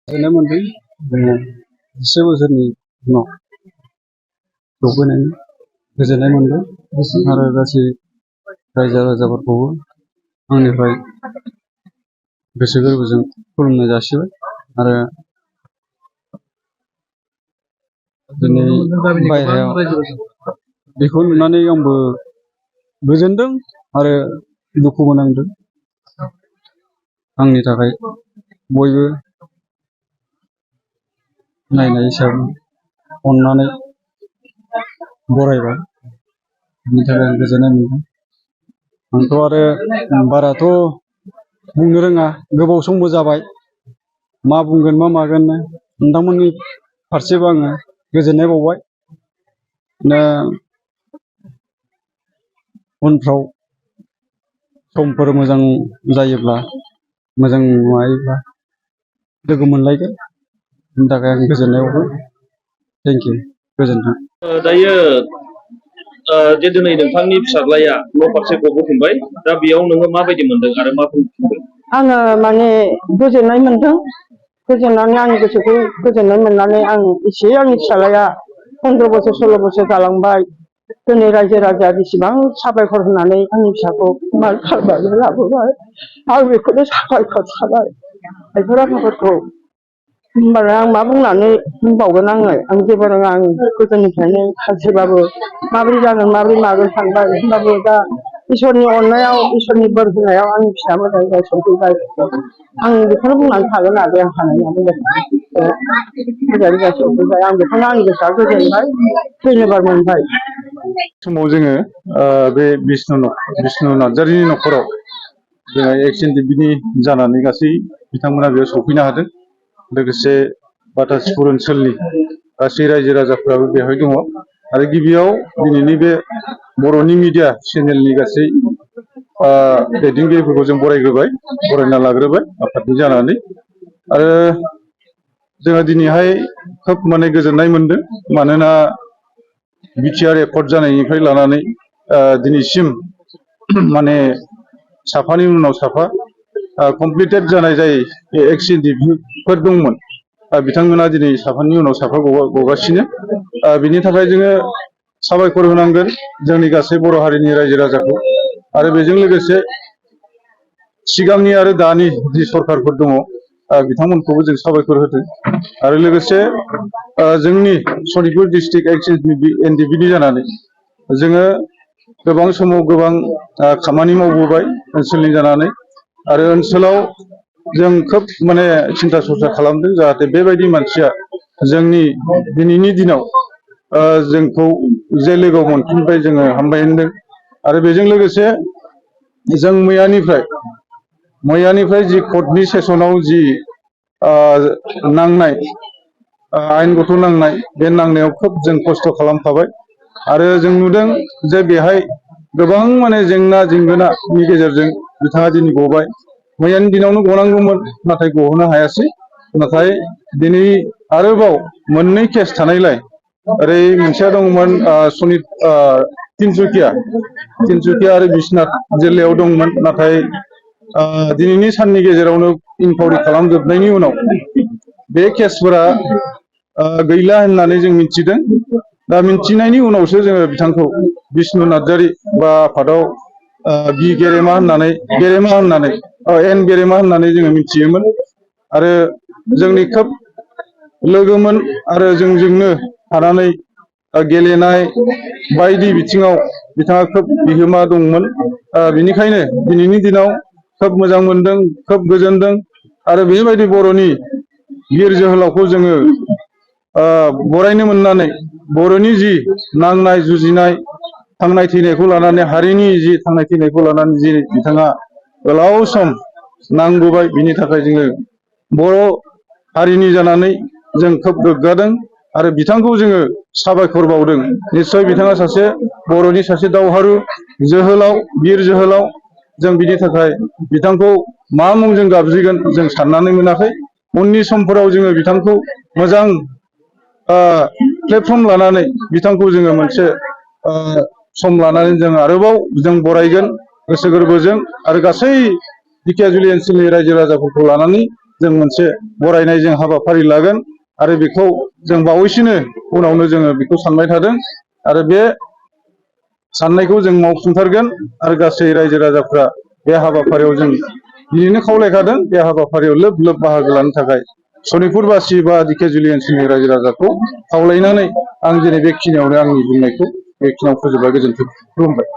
गोजोननाय मोनदों जोङो 10 बोसोरनि उनाव सफैनायनि गोजोननाय मोनदों आरो गासै रायजो राजाफोरखौबो आंनिफ्राय गोसो गोरबोजों खुलुमनाय जासिबाय आरो दिनै बायह्रायाव बेखौ नुनानै आंबो गोजोनदों आरो दुखुबो नांदों। आंनि थाखाय बयबो नायनाय हिसाबै अननानै बरायबाय बिनि थाखाय आं गोजोननाय मोनदों। आंथ' आरो बाराथ' बुंनो रोङा, गोबाव समबो जाबाय, मा बुंगोन मा मागोन नोंथांमोननि फारसेबो आङो गोजोननाय बावबाय। दा उनफ्राव समफोर मोजां जायोब्ला मोजां माबायोब्ला लोगो मोनलायगोन, बिनि थाखाय आं गोजोननाय बावबाय। थेंक इउ, गोजोन्थों। दायो जे दिनै नोंथांनि फिसाज्लाया न' फारसे गबोफिनबाय, दा बेयाव नोङो माबायदि मोनदों आरो मा बुंफिनदों? आङो माने गोजोननाय मोनदों। गोजोननानै आंनि गोसोखौ गोजोननाय मोननानै आं एसे आंनि फिसाज्लाया 15 बोसोर 16 बोसोर जालांबाय, दिनै रायजो राजाया बेसेबां साबायखर होनानै आंनि फिसाखौ मान खालामनानै लाबोबाय, आं बेखौनो साबायखर थाबाय बेफोर आफाफोरखौ। होमबालाय आं मा बुंनानै बुंबावगोन, आं जेबो रोङा। आं गोदोनिफ्रायनो सानसेबाबो माबोरै जागोन माबोरै मागोन सानबाय, होमबाबो दा इसोरनि अननायाव इसोरनि बोर होनायाव आंनि फिसा मोजाङै सफैबाय। आं बेखौनो बुंनानै थागोन आरो आं हानाय मोजाङै सफैबाय। आं बेखौनो आंनि गोसोआ गोजोनबाय, धन्यबाद मोनबाय। समाव जोङो बे बिष्णु नार्जारिनि न'खराव जोङो एक्स एनडिपिनि जानानै गासै बिथांमोना बेयाव सफैनो हादों। लोगोसे बाटासपुर ओनसोलनि गासै रायजो राजाफ्राबो बेवहाय दङ आरो गिबियाव दिनैनि बे बर'नि मिडिया चेनेलनि गासै दैदेनगिरिफोरखौ जों बरायना लाग्रोबाय आफादनि जानानै। आरो जोङो दिनैहाय खोब माने गोजोननाय मोनदों, मानोना बिटिआर एकर्ड जानायनिफ्राय लानानै दिनैसिम माने साफानि उनाव साफा कमप्लिटेड जानाय जाय एक्स एनडिपिफोर दंमोन, बिथांमोना दिनै साफानि उनाव साफा गगासिनो। बिनि थाखाय जोङो साबायखर होनांगोन जोंनि गासै बर' हारिनि रायजो राजाखौ। आरो बेजों लोगोसे सिगांनि आरो दानि जि सरकारफोर दङ बिथांमोनखौबो जों साबायखर होदों। आरो लोगोसे जोंनि सनितपुर डिस्ट्रिक्ट एक्स एनडिपिनि जानानै जोङो गोबां समाव गोबां खामानि मावबोबाय ओनसोलनि जानानै, आरो ओनसोलाव जों खोब माने सिन्था सरसा खालामदों जाहाथे बेबायदि मानसिया जोंनि दिनैनि दिनाव जोंखौ जे लोगोआव मोनफिनबाय, जोङो हामबाय होनदों। आरो बेजों लोगोसे जों मैयानिफ्राय जि कर्टनि सेसनाव जि नांनाय आयेनगथ' नांनाय, बे नांनायाव खोब जों खस्थ' खालामखाबाय। आरो जों नुदों जे बेहाय गोबां माने जेंना जेंगोनानि गेजेरजों बिथाङा दिनै गबाय। मैयानि दिनावनो गनांगौमोन, नाथाय गहोनो हायासै। नाथाय दिनै आरोबाव मोननै केस थानायलाय, ओरै मोनसेया दंमोन तिनसुकिया आरो बिश्वनाथ जिल्लायाव दंमोन। नाथाय दिनैनि साननि गेजेरावनो इनकुवारि खालामजोबनायनि उनाव बे केसफोरा गैला होननानै जों मिथिदों। दा मिथिनायनि उनावसो जोङो बिथांखौ बिष्णु नार्जारि बा आफादाव गेरेमा होननानै एन गेरेमा होननानै जोङो मिथियोमोन। आरो जोंनि खोब लोगोमोन आरो जोंजोंनो थानानै गेलेनाय बायदि बिथिङाव बिथाङा खोब बिहोमा दंमोन। बिनिखायनो दिनैनि दिनाव खोब मोजां मोनदों, खोब गोजोनदों। आरो बेबायदि बर'नि बिर जोहोलावखौ जोङो बरायनो मोननानै, बर'नि जि नांनाय जुजिनाय थांनाय थैनायखौ लानानै, हारिनि जि थांनाय थैनायखौ लानानै जि बिथाङा गोलाव सम नांबोबाय, बिनि थाखाय जोङो बर' हारिनि जानानै जों खोब गोग्गादों आरो बिथांखौ जोङो साबायखर बावदों। निस्सय बिथाङा सासे बर'नि सासे दावहारु जोहोलाव, बिर जोहोलाव। जों बिनि थाखाय बिथांखौ मा मुंजों गाबज्रिगोन जों साननानै मोनाखै। उननि समफोराव जोङो बिथांखौ मोजां प्लेटफर्म लानानै बिथांखौ जोङो मोनसे सम लानानै जों आरोबाव जों बरायगोन गोसो गोरबोजों। आरो गासै धिकियाजुलि ओनसोलनि रायजो राजाफोरखौ लानानै जों मोनसे बरायनाय जों हाबाफारि लागोन आरो बेखौ जों बावैसोनो उनावनो जोङो बेखौ सानबाय थादों आरो बे साननायखौ जों मावफुंथारगोन आरो गासै रायजो राजाफ्रा बे हाबाफारियाव जों बिदिनो खावलायखादों बे हाबाफारियाव लोब लोब बाहागो लानो थाखाय सनितपुरबासि बा दिकेजुलि ओनसोलनि रायजो राजाखौ खावलायनानै आं दिनै बेखिनियावनो आंनि बुंनायखौ बेखिनियाव फोजोबबाय। गोजोन्थों, खुलुमबाय।